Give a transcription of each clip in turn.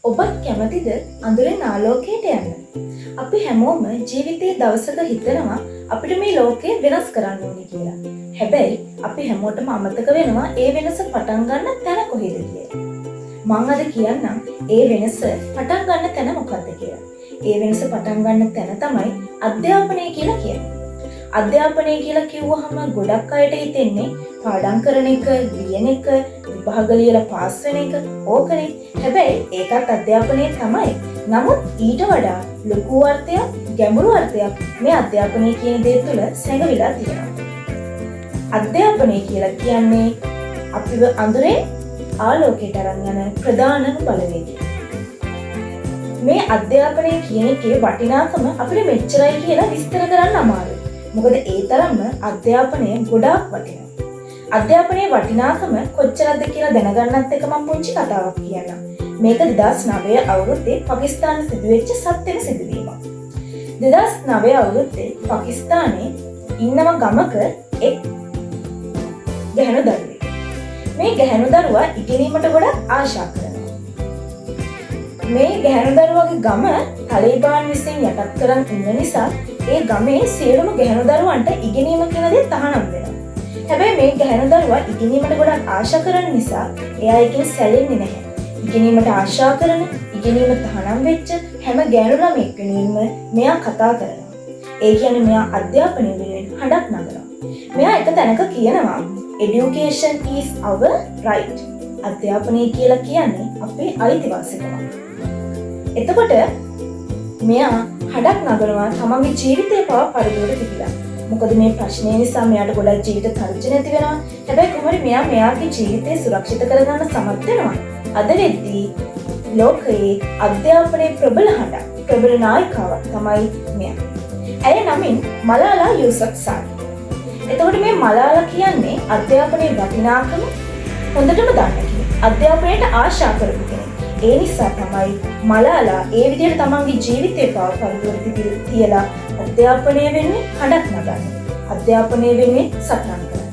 ඔබත් කැමතිද අඳුරෙන් ආලෝකයට යන්න? අපි හැමෝම ජීවිතයේ දවසක හිතනවා අපිට මේ ලෝකය වෙනස් කරන්න ඕනේ කියලා. හැබැයි අපි හැමෝටම අමතක වෙනවා ඒ වෙනස පටන් ගන්න තැන කොහෙද කියලා. මං අද කියන්නම් ඒ වෙනස පටන් ගන්න තැන මොකද්ද කියලා. ඒ වෙනස පටන් ගන්න තැන තමයි අධ්‍යාපනය කියලා කියන්නේ. අධ්‍යාපනය කියලා කිව්වහම ගොඩක් අයට හිතෙන්නේ පාඩම් කරන එක, ලියන එක, විභාග ලියලා පාස් වෙන එක ඕකනේ. හැබැයි ඒකත් අධ්‍යාපනය තමයි. නමුත් ඊට වඩා ලොකු අර්ථයක්, ගැඹුරු අර්ථයක් මේ අධ්‍යාපනය කියන දේ තුළ සැඟවිලා තියෙනවා. අධ්‍යාපනය කියලා කියන්නේ අපිව අඳුරෙන් ආලෝකයට අරන් යන ප්‍රධානම බලවේගය. මේ අධ්‍යාපනය කියන එකේ වටිනාකම අපිට මෙච්චරයි කියලා විස්තර කරන්න අමාරුයි. මොකද ඒ තරම්ම අධ්‍යාපනය ගොඩාක් වටිනවා. අධ්‍යාපනයේ වටිනාකම කොච්චරද කියලා දැනගන්නත් එක මම පුංචි කතාවක් කියන්නම්. මේක 2009 අවුරුද්දේ පාකිස්තානයේ සිදුවෙච්ච සත්‍යම සිදුවීමක්. 2009 අවුරුද්දේ පාකිස්තානයේ ඉන්නව ගමක එක් ගැහැණු දරුවෙක්. මේ ගැහැණු දරුවා ඉගෙනීමට ගොඩක් ආශා කරනවා. මේ ගැහැණු දරුවගේ ගම තලීබාන් විසින් යටත් කරන් ඉන්න නිසා ඒ ගමේ සියලුම ගැහැණු දරුවන්ට ඉගෙනීම කියන දේ තහනම් වෙනවා. හැබැයි මේ ගැහැණු දරුවා ඉගෙනීමට ගොඩක් ආශා කරන නිසා එයා ඒකෙන් සැලෙන්නේ නැහැ. ඉගෙනීමට ආශා කරන, ඉගෙනීම තහනම් වෙච්ච හැම ගැහැණු ළමයෙක් වෙනුවෙන්ම මෙයා කතා කරනවා. ඒ කියන්නේ මෙයා අධ්‍යාපනය වෙනුවෙන් හඬක් නගනවා. මෙයා එක තැනක කියනවා education is our right. අධ්‍යාපනය කියලා කියන්නේ අපේ අයිතිවාසිකමක්. එතකොට මෙයා හඬක් නගනවා තමන්ගේ ජීවිතය පවා පරදුවට තිබිලා. මොකද මේ ප්‍රශ්නය නිසා මෙයාට ගොඩක් ජීවිත තර්ජන ඇති වෙනවා. හැබැයි කොහොම හරි මෙයා මෙයාගේ ජීවිතය සුරක්ෂිත කරගන්න සමත් වෙනවා. අද වෙද්දී ලෝකයේ අධ්‍යාපනයේ ප්‍රබල හඬක්, ප්‍රබල නායිකාවක් තමයි මෙයා. ඇය නමින් මලාලා යූසෆ්සායි. එතකොට මේ මලාලා කියන්නේ අධ්‍යාපනයේ වටිනාකම හොඳටම දන්න කෙනෙක්. අධ්‍යාපනයට ආශා කරපු කෙනෙක්. ඒ නිසා තමයි මලාලා ඒ විදිහට තමන්ගේ ජීවිතය පවා පරදුවට තියලා අධ්‍යාපනය වෙනුවෙන් හඬක් නගන්නේ. අධ්‍යාපනය වෙනුවෙන් සටන් කරන්නේ.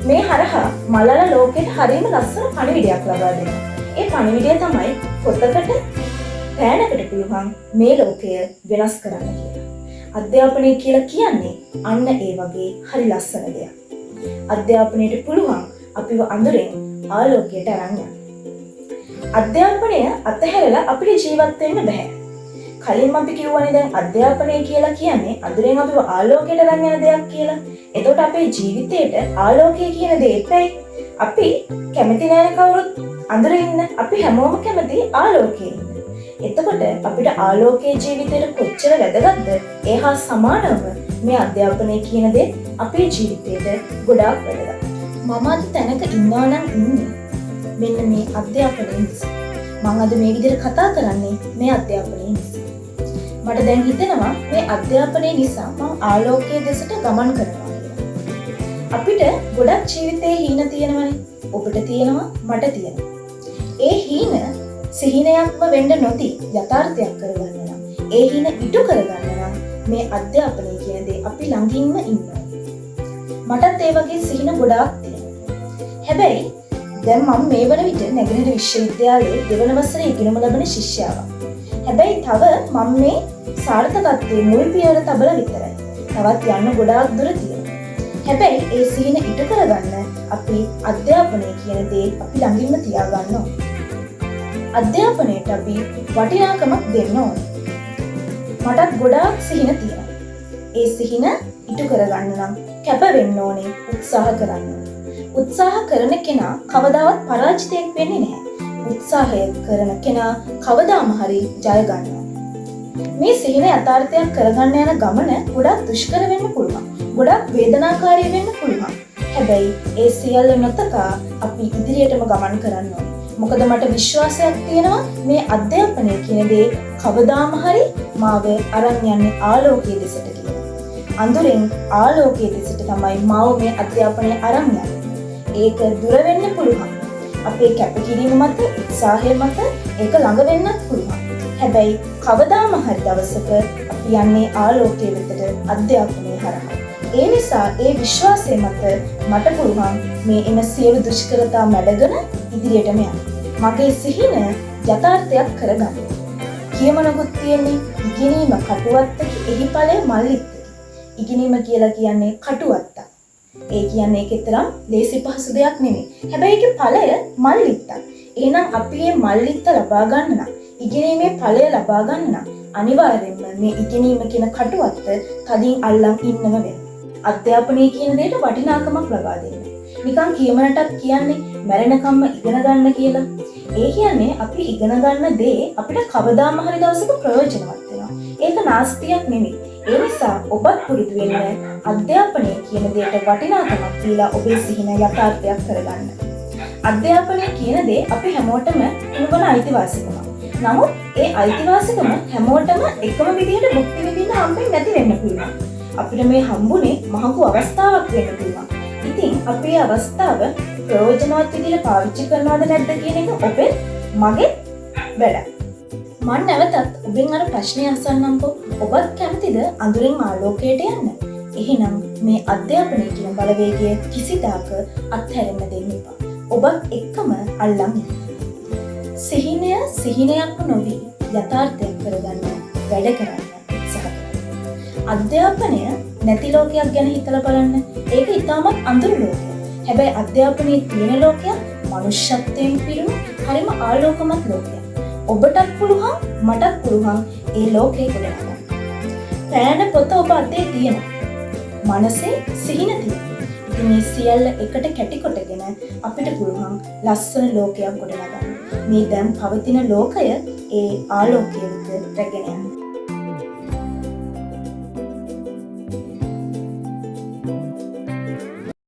මේ හරහා මලාලා ලෝකෙට හරිම ලස්සන පණිවිඩයක් ලබා දෙනවා. ඒ පණිවිඩය තමයි පොතකට පෑනකට පුළුවන් මේ ලෝකය වෙනස් කරන්න කියලා. අධ්‍යාපනය කියලා කියන්නේ අන්න ඒ වගේ හරි ලස්සන දෙයක්. අධ්‍යාපනයට පුළුවන් අපිව අඳුරෙන් ආලෝකයට අරන් යන්න. අධ්‍යාපනය අතහැරලා අපිට ජීවත් වෙන්න බෑ. කලින්ම අපි කිව්වනේ දැන් අධ්‍යාපනය කියලා කියන්නේ අඳුරෙන් අපිව ආලෝකයට අරන් යන දෙයක් කියලා. එතකොට අපේ ජීවිතේට ආලෝකය කියන දේ එපැයි. අපි කැමති නෑනේ කවුරුත් අඳුරේ ඉන්න. අපි හැමෝම කැමති ආලෝකයේ ඉන්න. එතකොට අපිට ආලෝකයේ ජීවිතේට කොච්චර වැදගත්ද ඒ හා සමානවම මේ අධ්‍යාපනය කියන දේ අපේ ජීවිතේට ගොඩාක් වැදගත්. මම අද තැනක ඉන්නවා නම් ඉන්නේ මෙන්න මේ අධ්‍යාපනය නිසා. මං අද මේ විදිහට කතා කරන්නේ මේ අධ්‍යාපනය නිසා. මට දැන් හිතෙනවා මේ අධ්‍යාපනය නිසා මං ආලෝකයේ දෙසට ගමන් කරනවා කියලා. අපිට ගොඩක් ජීවිතේ හීන තියෙනවනේ. ඔබට තියෙනවා, මට තියෙනවා. ඒ හීන සිහිනයක්ම වෙන්න නොදී යථාර්ථයක් කරගන්න නම්, ඒ හීන ඉටු කරගන්න නම් මේ අධ්‍යාපනය කියන දේ අපි ළඟින්ම ඉන්නවා. මටත් ඒ වගේ සිහින ගොඩාක් තියෙනවා. හැබැයි දැන් මම මේ වන විට නැගෙනහිර විශ්වවිද්‍යාලයේ දෙවන වසරේ ඉගෙනුම ලබන ශිෂ්‍යාවක්. හැබැයි තව මම මේ සාර්ථකත්වයේ මුල් පියවර තබලා විතරයි. තවත් යන්න ගොඩාක් දුර තියෙනවා. හැබැයි ඒ සිහින ඉටු කරගන්න අපි අධ්‍යාපනය කියන දේ අපි ළඟින්ම තියාගන්න ඕනේ. අධ්‍යාපනයට අපි වටිනාකමක් දෙන්න ඕනේ. මටත් ගොඩාක් සිහින තියෙනවා. ඒ සිහින ඉටු කරගන්න නම් කැප වෙන්න ඕනේ, උත්සාහ කරන්න ඕනේ. උත්සාහ කරන කෙනා කවදාවත් පරාජිතයෙක් වෙන්නේ නැහැ. උත්සාහය කරන කෙනා කවදාම හරි ජය ගන්නවා. මේ සිහින යථාර්ථයක් කරගන්න යන ගමන ගොඩක් දුෂ්කර වෙන්න පුළුවන්. ගොඩක් වේදනාකාරී වෙන්න පුළුවන්. හැබැයි ඒ සියල්ල නොතකා අපි ඉදිරියටම ගමන් කරන්න ඕනේ. මොකද මට විශ්වාසයක් තියෙනවා මේ අධ්‍යාපනය කියන දේ කවදාම හරි මාව අරන් යන්නේ ආලෝකයේ දෙසට කියලා. අඳුරෙන් ආලෝකයේ දෙසට තමයි මාව මේ අධ්‍යාපනය අරන් යන්නේ. ඒක දුර වෙන්න පුළුවන්. අපේ කැපකිරීම මත, උත්සාහය මත ඒක ළඟ වෙන්නත් පුළුවන්. හැබැයි කවදාම හරි දවසක අපි යන්නේ ආලෝකයේ වෙතට අධ්‍යාපනය හරහා. ඒ නිසා ඒ විශ්වාසය මත මට පුළුවන් මේ එන සියලු දුෂ්කරතා මැඩගෙන ඉදිරියටම යන්න. මගේ සිහින යථාර්ථයක් කරගන්න. කියමනකුත් තියෙන්නේ ඉගෙනීම කටුවත්තකි එහි ඵලය මල්ලිත්තකි. ඉගෙනීම කියලා කියන්නේ කටුවත්තක්. ඒ කියන්නේ ඒකේ තරම් ලේසි පහසු දෙයක් නෙමෙයි. හැබැයි ඒකේ ඵලය මල්ලිත්තක්. එහෙනම් අපි මේ මල්ලිත්ත ලබා ගන්න නම්, ඉගෙනීමේ ඵලය ලබා ගන්න නම් අනිවාර්යයෙන්ම මේ ඉගෙනීම කියන කටුවත්ත තදින් අල්ලන් ඉන්නම වෙනවා. අධ්‍යාපනය කියන දෙයට වටිනාකමක් ලබා දෙන්න. නිකන් කියමනටත් කියන්නේ මැරෙනකම්ම ඉගෙන ගන්න කියලා. ඒ කියන්නේ අපි ඉගෙන ගන්න දේ අපිට කවදාම හරි දවසක ප්‍රයෝජනවත් වෙනවා. ඒක නාස්තියක් නෙමෙයි. ඒ නිසා ඔබත් පුරුදු වෙන්න අධ්‍යාපනය කියන දෙයට වටිනාකමක් දීලා ඔබේ සිහින යථාර්ථයක් කරගන්න. අධ්‍යාපනය කියන දේ අපි හැමෝටම හිමිවන අයිතිවාසිකමක්. නමුත් ඒ අයිතිවාසිකම හැමෝටම එකම විදිහට භුක්ති විඳින්න හම්බෙන්නේ නැති වෙන්න පුළුවන්. අපිට මේ හම්බුනේ මහඟු අවස්ථාවක් වෙන්න පුළුවන්. ඉතින් අපි මේ අවස්ථාව ප්‍රයෝජනවත් විදිහට පාවිච්චි කරනවද නැද්ද කියන එක ඔබේ මගේ වැඩක්. මං නැවතත් ඔබෙන් අර ප්‍රශ්නය අසන්නම්කෝ. ඔබත් කැමතිද අඳුරෙන් ආලෝකයට යන්න? එහෙනම් මේ අධ්‍යාපනය කියන බලවේගය කිසිදාක අත්හැරෙන්න දෙන්න එපා. ඔබත් එක්කම අල්ලන් ඉන්න. සිහිනය සිහිනයක්ම නොවී යථාර්ථයක් කරගන්න වැඩ කරන්න උත්සාහ කරන්න. අධ්‍යාපනය නැති ලෝකයක් ගැන හිතලා බලන්න. ඒක ඉතාමත් අඳුරු ලෝකයක්. හැබැයි අධ්‍යාපනයේ තියෙන ලෝකයක් මනුෂ්‍යත්වයෙන් පිරුණු හරිම ආලෝකමත් ලෝකයක්. ඔබටත් පුළුවන් මටත් පුළුවන් ඒ ලෝකේ ගොඩනගන්න. පෑන පොත ඔබ අතේ තියෙනවා. මනසේ සිහින තියෙනවා. ඉතින් මේ සියල්ල එකට කැටි කොටගෙන අපිට පුළුවන් ලස්සන ලෝකයක් ගොඩනගන්න. මේ දැන් පවතින ලෝකය ඒ ආලෝකය වෙත රැගෙන යන්න.